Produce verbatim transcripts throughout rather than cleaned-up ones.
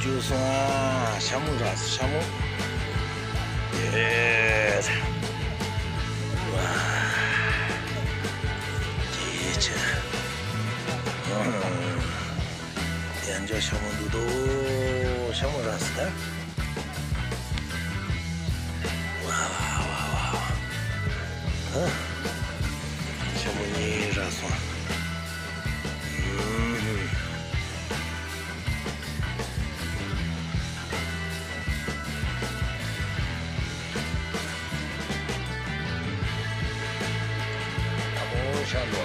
བཅུག་སོང་ཨ། ཤ་མོ་རག་སོང་། ཤ་མོ། ཡེས། ཝ། དེ་ཆེ། ཡང་ཅིག་ཤ་མོ་འདུག་དོ། ཤ་མོ་རག་སོང་ད། ཝ་ཝ་ཝ་ཝ། ཨ། ཤ་མོ་གཉིས་རག་སོང་། ཨུམ། ཨ་མོ་ཤ་ལོ།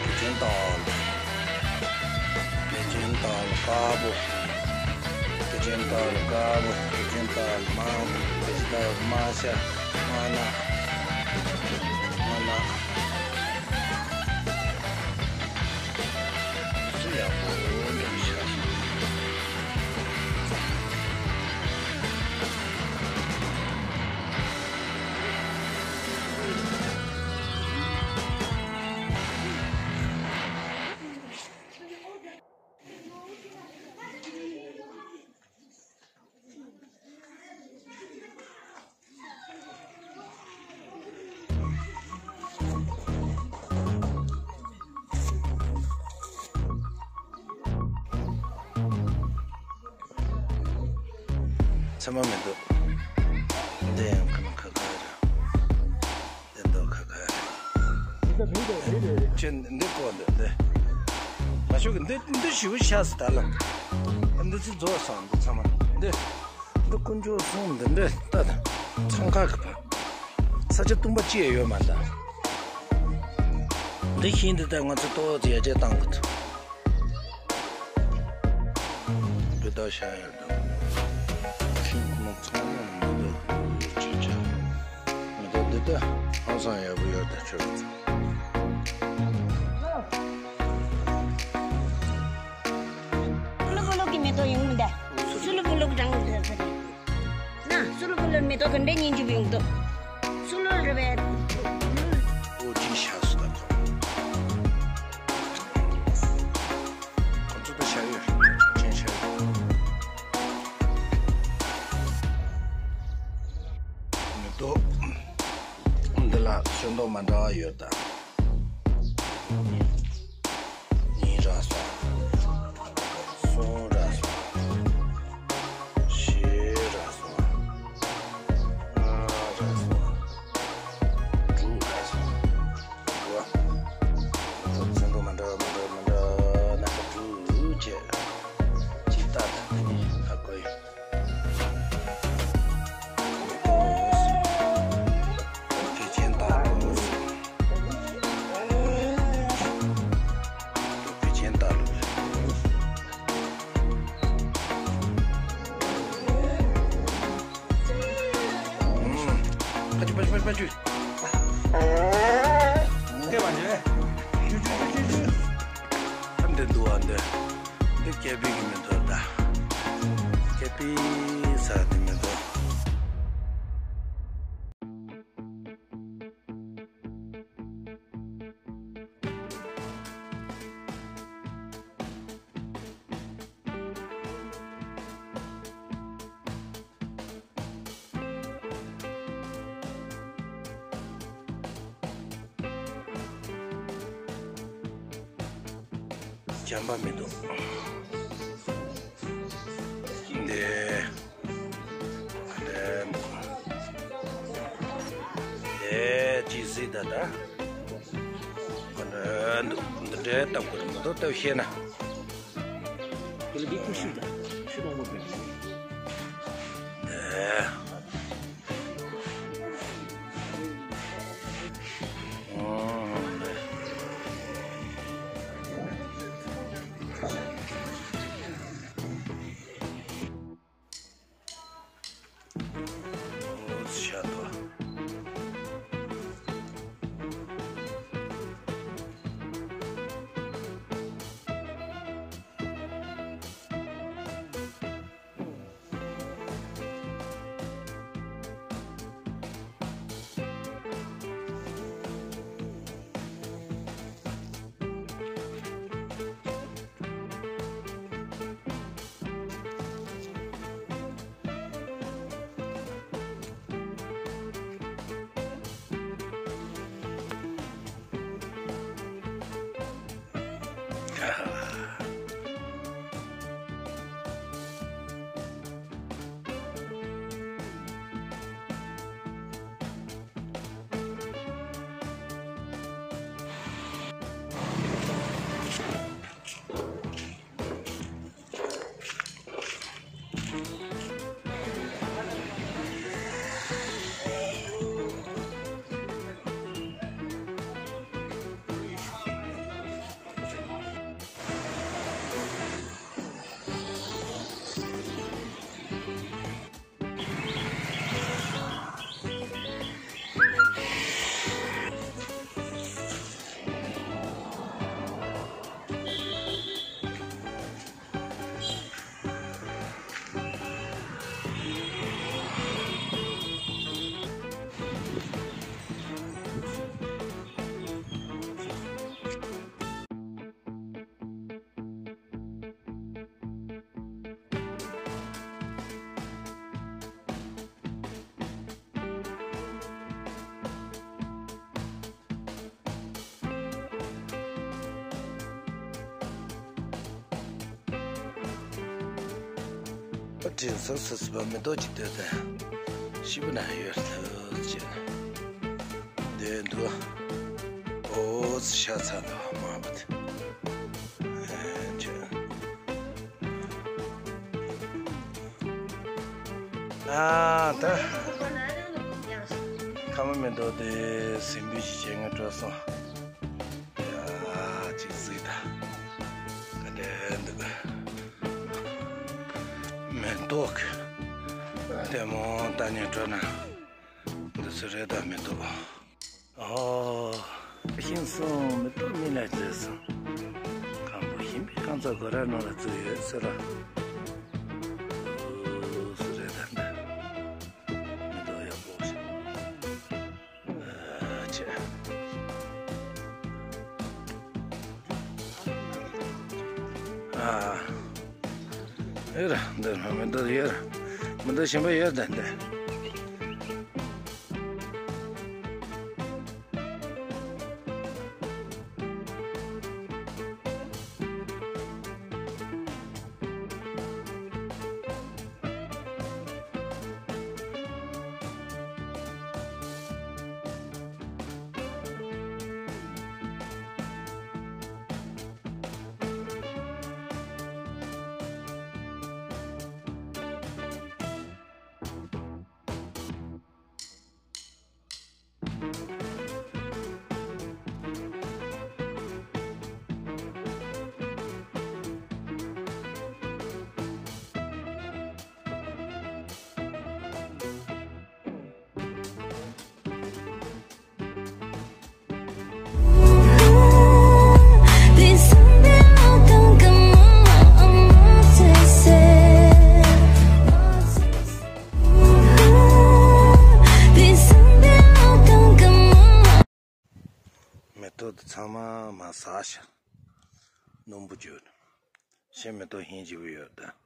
བེ་ཅོན་ཏཱལ། བེ་ཅོན་ཏཱལ་དཀར་པོ། བེ་ཅོན་ཏཱལ་དཀར་པོ། བེ་ཅོན་ཏཱལ་དམར་པོ། བེ་ཅོན་ཏཱལ་དམར་ཤ། དམར་ནག་དམར་ནག་སུ་ཡག་པོ་འདྲ་ཤ། ཚང་མ་མི་འདུག་འདི་ཡང་ཁ་ཁ་ཁ་རེད། འདི་འདུག་ཁ་ཁ་རེད། ཁྱོད་འདི་ཀོ་འདི་འདི། མ་ཤོག་གི་འདི་འདི་ཞིབ་ཤ་སི་ད་ལ། འདི་ཚོ་རྫོགས་སོང་འདི་ཚང་མ་འདི། འདི་དཀོན་མཆོག་གསུམ་འདི་འདྲ་ལྟ་དང་། ཚོང་ཁ་གི་བ། ས་ཆ་སྟོང་པ་ཅི་ཡང་ཡོད་མ་རེད། འདི་ཤིང་འདི་ལྟར་ང་ཚོ་ཏོག་ཙམ་ཡར་རྒྱས་གཏང་དགོས་འདུག་འདི་ལྟར་བཞག་ཡོད་འདུག་ཤིང་ཁོ་ན་ཚང་མ་འདི་ལྟར་ཅི་བྱ། མི་ལྟར་འདི་ལྟར་ཧང་སང་ཡག་པོ་ཡོད་ད་ཆོག་སུ་ལུ་བུ་ལུ་གི་མེ་ཏོག་ཡོང་མི་འདའ། སུ་ལུ་བུ་ལུ་གི་གྲང་མོ་ཟེར་ཟེར། ན་སུ་ལུ་བུ་ལུ་མེ་ཏོག་གི་འདྲེ་ཉིན་གྱི་བུ་ཡོང་ཏོ། སུ་ལུ་རི་བའི། ཨོ་ཅི་ཤ་སུ་ད་ཁོ། ཁོ་ཚོ་ད་ཤ་ཡོད་ཅན་ཤ་ཡོད། མེ་ཏོག་འདི་ལ་ཚོན་མདོག་མ་འདྲ་བ་ཡོད་ད། གཉིས་རག་སོང་། གསུམ་རག་སོང་། བཞི་རག་སོང་། ལྔ་རག་སོང་། དྲུག་རག་སོང་། དྲུག་ཚོན་མདོག་མ་འདྲ་མ་འདྲ་མ་འདྲ་སྣ་ཁ་དྲུག་བྱས། གཅིག་ལྟ་དང་དེ་ནས་ཧ་གོ་ཡོད། བེ་ཅོན་ཏཱལ་ལོ། བེ་ཅོན་ཏཱལ་ལོ། ཨུམ། པ་ཅུ་པ་ཅུ་པ་ཅུ་པ་ཅུ། སྐད་མ་བྱེད། ཅུ་ཅུ་ཅུ་ཅུ་ཅུ། ཨ་འདི་འདུག་ཨ་འདི། འདི་ཀེ་པི་གི་མི་འདུག་ད། ཀེ་པི་ཟེར་དེ་མི་འདུག་ཞན་པ་མི་འདུག་འདི། འདི། འདི་ཅི་ཟིག་ད་ད། འདི་འདྲའི་གཏམ་དགོས་མི་འདུག་སྟབས་ཤེས་ན། དེ་ལ་འདི་ཀུ་ཤུ་ད། ཤུ་དང་མོ་དེ། འདི། དྲིན་གསོ་སོ་སོ་མེ་ཏོག་ཅིག་ལྟོས་དང་། ཤི་བོ་ན་ཡོད་ལྟོས་བྱས་ན། འདོད་འདུག་ཨོ་ཤ་ཚ་འདུག་མ་བུད། ཨེ་ཅེ། ཨ་ད། ཁ་མ་མེ་ཏོག་དེ་སྲིན་བུ་ཞིག་བྱེད་ངེས་སྤྲོ་སོང་། ཡ་ཅིག་གཟིགས་ད། ག་འདྲ་འདུག་མེ་ཏོག་གི་ལྟད་མོ་ལྟ་ཉན་སྤྲོ་ན། འདི་སུ་རེད་ད་མེ་ཏོག་ཨོ། ཤིང་སོང་མེ་ཏོག་མི་ལ་བཙལ་སོང་། ཁང་པ་ཞིམ་པའི་ཁང་ཚ་སྒོ་ར་ནང་ལ་བཙུགས་ཡོད་ཟེར་ལ། ཨོ་སུ་རེད་ད་འདི། མེ་ཏོག་ཡག་པོ་ཞིག་ཨ་ཅེ། ཨ། ཡོད་ར་འདི་མེ་ཏོག་ཡོད་ར། མེ་ཏོག་ཞིམ་པོ་ཡོད་ད་འདི། མེ་ཏོག་དེ་ཚང་མ་མར་ཟག་ཤག་སྣུམ་པོ་གྱུར། ཤིང་མེ་ཏོག་ཧིན་ཅིག་པོ་ཡོད་ད།